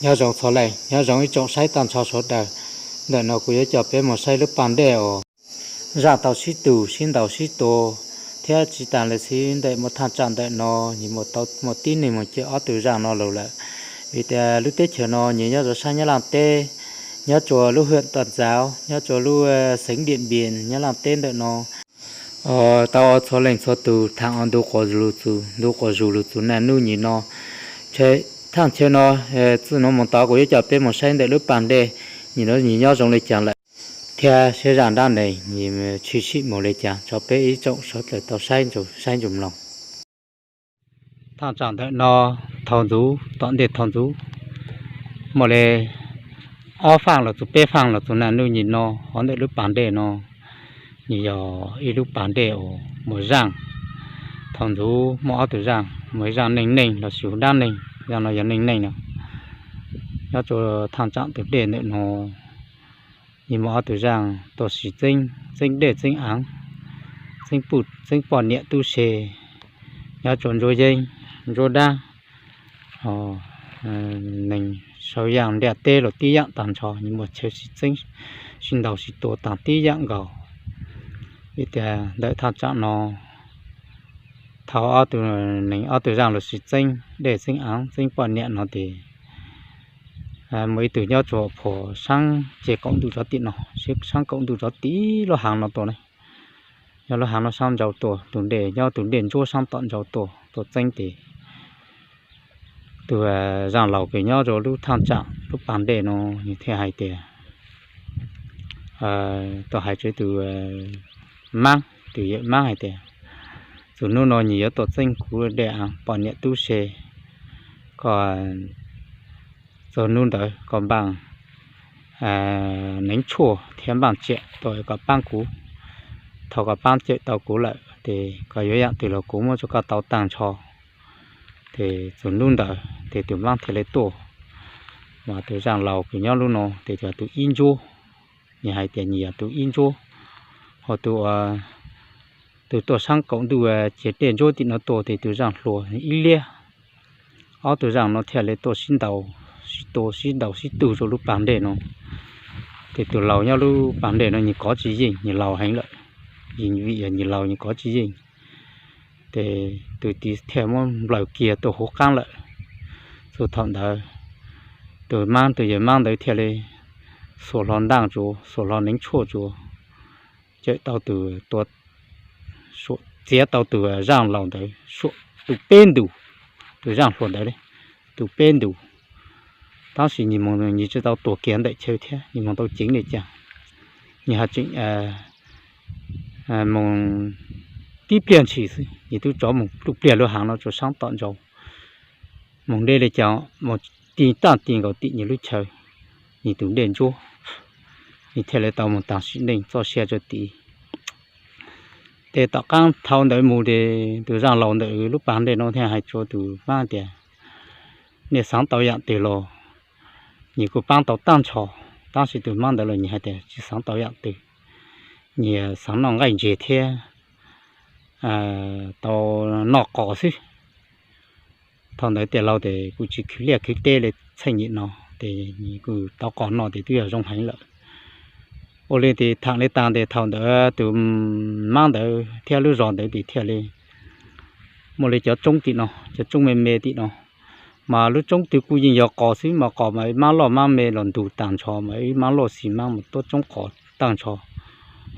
Nyob zoo txhua leej, nyob zoo ib tsoom saib tag nrho sawv daws. Ntawm no kuv yuav coj peb mus saib lub pas dej uas zaj tau sib tug sib ntaus sib tua, thiab tsis tas li xwb ntawm muaj thaj tsam ntawm no nws muaj tib neeg mus cawm ob tug zaj no los lawm. Vim tias lub teb chaws no nws nyob rau sab Nyab Laj teb, nyob rua lub hwm Tuam Ntxauv, nyob rua lub xeev Diam Npias Nyab Laj teb ntawm no. Tau txhua leej txhua tus thaam ua ntu quas zus lug txug, ntu quas zus lug txug naj nub nyim no. Thaj chaw no, txij no mus tod kuv yuav coj peb mus saib ntawm lub pas dej, nws nyob zoo li cas lawm, thiab saib zaj dab neeg nws tshwm sim mus li cas rau peb ib tsoom sawv daws tau saib, saib ntsuj mloog. Thaj tsam ntawm no, thaum ntxuv, tom ntej thaum ntxuv, muaj li ob faaj los txug peb faaj los txug naj nub nyim no, hov ntawm lub pas dej no, nws yog ib lub pas dej uas muaj zaaj. Thaum ntxuv muaj ob tug zaaj, muaj ib zaaj neej neej los sis dab neeg, zaaj no yog neej neej no. Nyob rua thaj tsam tus dej ntawm no, nws muaj ob tug zaaj tuaj sis txeeb, txeeb dej txeeb aav, txeeb poj niam tub se, nyob rua ntsuab yeeb, ntsuab dab, neeg sau yaaj ntiaj teb los tib yaam taag nrho, nws muaj chaw sis txeeb, sis ntaus sis tua taag tib yaam nkaus. Vim tias ntawm thaj tsam no, thaum ob tug neeg ob tug zaaj los sis txeeb dej txeeb aav txeeb poj niam no tes, muaj ib tug nyob rua phuam saab ceg kaum ntuj rov tim no, saab kaum ntuj rov tim lub haav no tuaj ne. Nyob lub haav no saab nrau tuaj, tus dej nyob tus dej ntsuab saab tom nrau tuaj, tuaj txeeb tes. Tus zaaj laus kws nyob rua lub thaj tsam lub pas dej no, nws thiaj hais tias, tuaj hais rua tus maab, tus yawm maab hais tias, txug nub no nws yuav tuaj txeeb kuv dej aav poj niam tub se, koj txug nub ntawd koj npaaj neev tshuaj thiab npaaj tsiam tuaj koj paab kuv. Thaum koj paab cawm tau kuv lawm tes koj yuav yaam twg los kuv muab rua koj tau taag nrho. Tes txug nub ntawd tes tus maab thiaj li tuaj. Mas tus zaaj laus kws nyob lub no tes yog tus ib ntsuab, nws hais tias nws yog tus ib ntsuab, ho tus, tus tuaj saab kaum ntuj ceg dej ntsuab tim no tuaj tes tus zaaj hluas ib liab. Ob tug zaaj no thiaj li tuaj sib ntaus, sib tua sib ntaus sib tug rua lub pas dej no. Tes tus laus nyob lub pas dej no nws kov tsis yeej, nws laus heev lawm, vim yog nws laus nws kov tsis yeej. Tes tus tij thiaj muab nplawm kiag tuaj huv qaab lawm. Txug thaum ntawd, tus maab, tus yawm maab ntawd thiaj li xuas hlo ntaaj tsuav, xuas hlo neev tshuaj tsuav, cawm tau tus, tua, txiav tau tus zaaj laus ntawd suam tus peb ntus, tus zaaj hluas ntawd tus peb ntus. Tab sis nws tsis tau tuag kiag ntawm chaw thiab, nws moog tau ceev le caag, nws ho tseem moog tib pliag ntshis xwb, nws tub rov moog lub pliag lub haav no rua saab tom nrau, moog deb le caag moog ti taaj ti nkaus tim nws lub chaw, nws tus dej ntsuab, nws thiaj li tau moog taag sim neej txoj sia rua tim. Tes tom qaab dhau ntawd moog tes tus zaaj laus ntawm lub pas dej no thiaj hais rua tus maab tias, nej xaav tau yaam twg los nws kuj paab tau taaj nrho. Tab sis tus maab ntawd los nws hais tias tsis xaav tau yaam twg, nws xaav noj nqaij ntseg thiab tau noj qos xwb. Thaum ntawd tias laus tes kuj tsis khwv liaj khwv teb li txheej nyem no, tes nws kuj tau qos noj tes twb yog zoo heev lawm. Ua li tes thaam li taag tes thaum ntawd tus maab ntawd thiab lub zos ntawd tes thiaj li muaj li cov tsoob tim no, cov tsoob me me tim no. Mas lub tsoob twg kuj yeej yog qos xwb, mas qos mas maab loj maab me los ntug taag nrho, mas ib maab loj xis maab mus tuab tsoob qos taag nrho.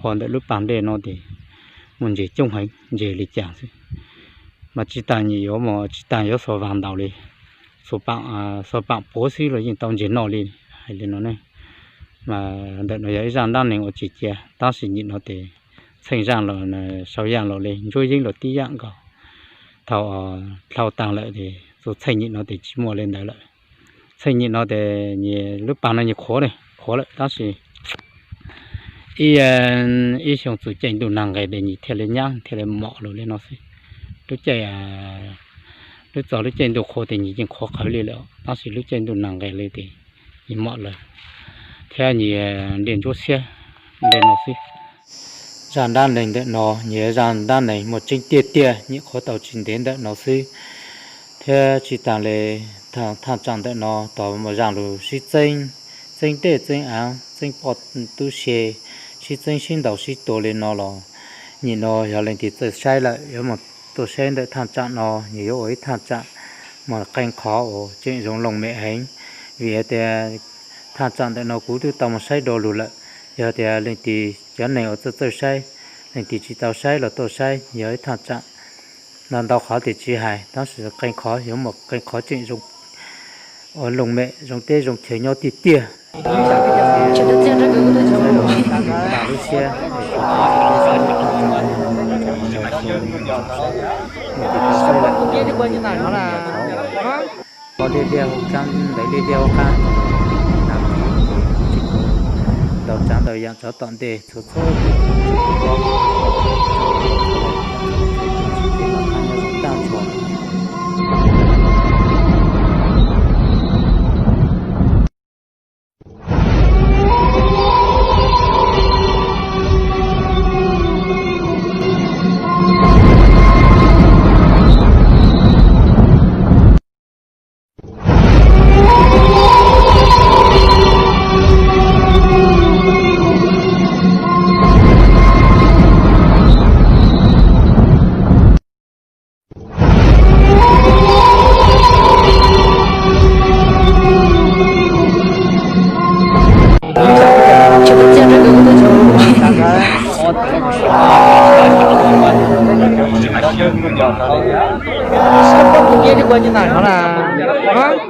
Ho ntawm lub pas dej no tes muaj ntses coob heev, ntses li caag xwb. Mas tsis taag nws yuav, tsis taag yuav xuas vaag ntaus li, xuas paam puav xwb los yeej tau ntses noj li. Hais li no ne, mas ntawm no yog ib zaaj dab neeg uas tsis cia, tab sis nyem no tes txheej zaaj los, sau yaaj los li ntsuab yeeb los tib yaam nkaus. Thaum dhau taag lawm tes txug txheej nyem no tes tsis muaj li ntawd lawm. Txheej nyem no tes lub pas no nws qhuav, qhuav lawm tab sis ib, ib xyoo txug caij ntuj nag nqes tes nws thiaj li nyab thiaj li mom lug li no xwb. Lub caij, lub txog lub caij ntuj qhua tes nws yeej qhuav qhawv li lawm, tab sis lub caij ntuj nag nqes li tes nws mom lawm, thiab nws dej ntsuab xiab li no xwb. Zaaj dab neeg ntawm no nws yog zaaj dab neeg muaj tseeb tiaj tiaj, nyem qhuav tau tsis ntev ntawm no xwb. Thiab tsis taag li, Thaj tsam ntawm no tau muaj zaj lus sib txeeb, txeeb dej txeeb av, txeeb poj tub se, sib txeeb sib ntaus sib tua li no los, nim no yog leej twg txawj saib lawm yuav mus tuaj saib ntawm thaj tsam no, nws yuav ua ib thaj tsam mas qee qhov uas tseem zoo looj mem heev. Vim hais tias thaj tsam ntawm no kuv twb tau mus saib do lus lawm. Yog tias leej twg cov neeg uas txawj txawj saib, leej twg tsis tau saib los tuaj saib, yog ib thaj tsam no ntau qhov tias tsis hais, tab sis qee qhov yuav muaj qee qhov tseem zoo, ua looj mem zoo teb zoo chaw nyob tiag tiag. Lub siab qhov liaj liaj hauv qab, ntawd liaj liaj hauv qab, ntau tsav ntau yam tsov tom ntej txhua txhua tus, tag nrho.